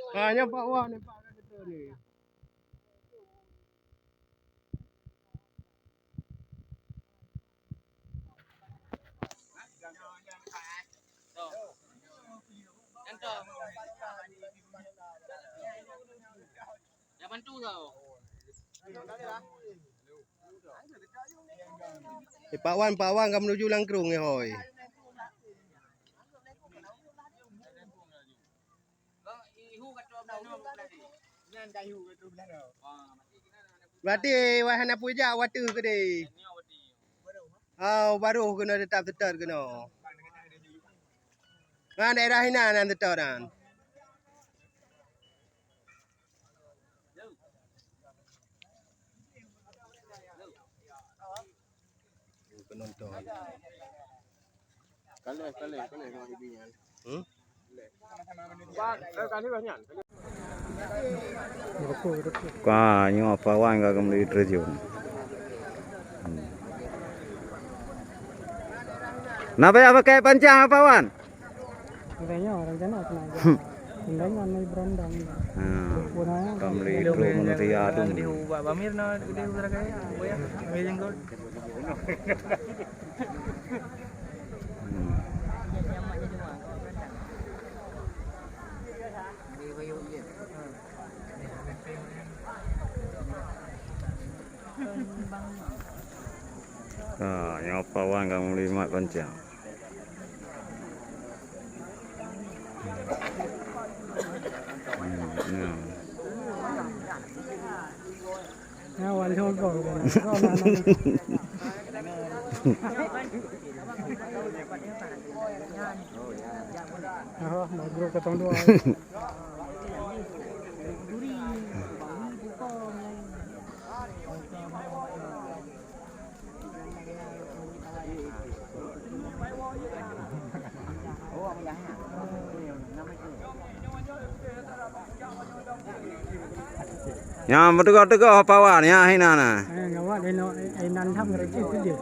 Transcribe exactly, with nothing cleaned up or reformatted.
Ha, nyoe Pak Wan, Pak Wan kata ni. Eh, Pak Wan, Pak Wan ka menuju Langkrong, eh, hoi. Berarti wahana puja watèe keudeh. Oh, baru kena tetap setor kena. Ha, daerah inan nan setor nan. Penonton. Kaleh, kaleh, kaleh dengan ibu nyan. Hmm? Ka nyoe Pak Wan ka kembali terjun. Hmm. Napa ya pakai pancang Pak Wan? Kayaknya orang sana kena aja. Undangan ni berondong. Ha. Kembali terus manusia tu. Di Ubak Bamir na di Ubak Raya. Apa ya? Ambil jenggot. Hmm. Ha, nyoe Pak Wan ka meulimat pancang. Hmm, nyoe. Nyawa lheuh goe. Oh, mabruk katong dua. Nyang beuteugoh-teugoh Pak Wan, nyang hina na. Eh, ngawat, eh, no, eh, eh, nan tham ngeureuceh tu dia.